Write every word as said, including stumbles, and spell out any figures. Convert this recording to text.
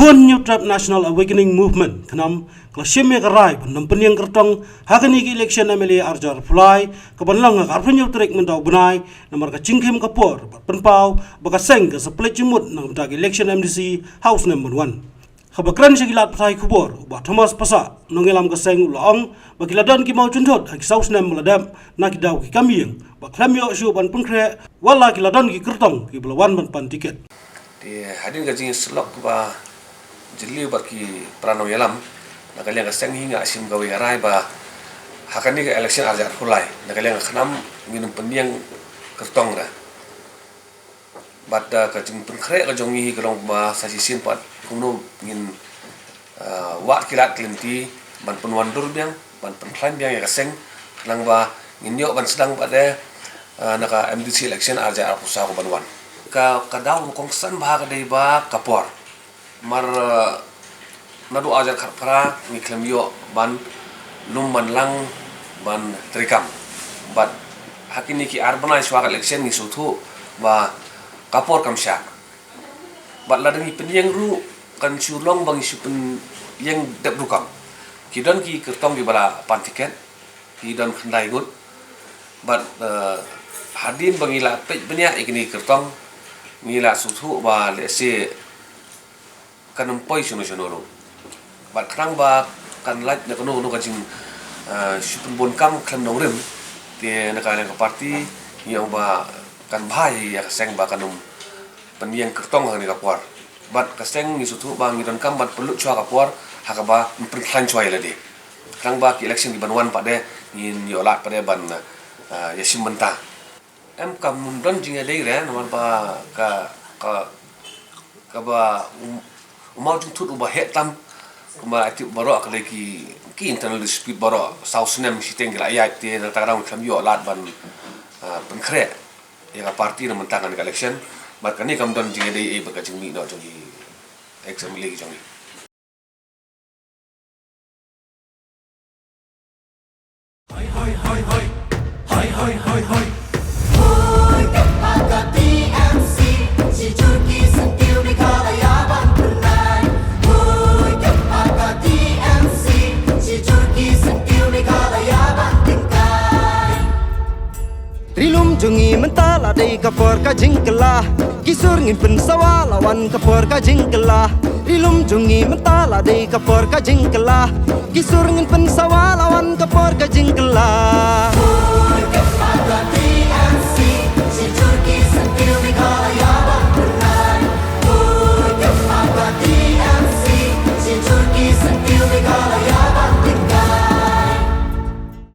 Ka New Tribe National Awakening Movement, KNAM, ka la shim ïa ka rai ban nym pynïeng kyrtong ha kane ka election M L A arhajar arphew lai, kaban long ha ka arphew hynñiew tarik mynta u bnai, namar ka jingkhim ka por bad pynpaw ba ka seng ka sa pynleit jingmut na ka bynta ka election M D C ha u snem ban wan. Haba kren sha ki lad pathai khubor, u Bah Thomas Passah, nongïalam ka seng, u la ong ba ki la don ki mawjynthut ha ki saw snem ba la dep na ki daw ki kam ïing, ba khlem ïoh shuh ban pynkhreh, wat la ki la don ki kyrtong kiba la wan ban pan tiket. Te hadien ka jingïasyllok kaba jylliew bad ki para nongïalam, na ka liang ka seng hi nga shim kawei ka rai ba ha kane ka election arhajar arphew lai, na ka liang ka KNAM ngin nym pynïeng kyrtong re. Bad, uh, ka jingpynkhreh ka jong ngi hi ka long ba sa shisien pat kumno ngin, uh, wad ki lad ki lynti ban pynwandur biang, ban pynkhlaiñ biang ïa ka seng, khnang ba ngin ïoh ban sdang pat de, uh, na ka M D C election arhajar arphew saw kaban wan. Ka, ka daw ba kongsan bha ka dei ba ka por. Namar, uh, naduh arhajar khatphra ngi khlem ïoh ban lum ban lang ban treikam. Bad ha kine ki ar bnai shuwa ka election ngi sngewthuh ba ka por kam shah. Bad lada ngi pynïeng ruh kan shu long ba ngi shu pynïeng dep rukom. Ki don ki kyrtong kiba la pan tiket, ki don khyndai ngut. Bad, eh, hadien ba ngi la peit bniah ïa kine ki kyrtong, ngi la sngewthuh ba lehse kan ym poi shano shano ruh. Bad khnang ba kan lait na kano kano ka jing, eh, shu pynbun kam khlem nongrim, te na ka liang ka party ngi ong ba kan bha ïa ka seng ba kan ym pynïeng kyrtong ha kane ka por. Bad ka seng ngi sngewthuh ba ngi donkam ban pynlut shuwa ka por ha kaba ym pynkhlaiñ shuwa ïa lade, khnang ba ki election kiban wan pat de ngin ïoh lad pat de ban, eh, ïashim bynta. Em, kam don jingïadei re, namar ba ka, ka, kaba u, u mawjynthut uba heh tam, kumba la tip baroh, ka dei ki, ki internal dispute baroh, saw snem shiteng ki la ïaid, te na kata ka daw khlem ïoh lad ban, ah, pynkhreh ïa ka party na mynta kane ka election. Bad kane kam don jingïadei ei bad ka jingmih noh jong ki ex M L A ki jong ngi. Ri lum jong ngi mynta la dei ka por ka jingkylla. Ki sur ngin pynsawa la wan ka por ka jingkylla. Ri lum jong ngi mynta la dei ka por ka jingkylla. Ki sur ngin pynsawa la wan ka por ka jingkylla.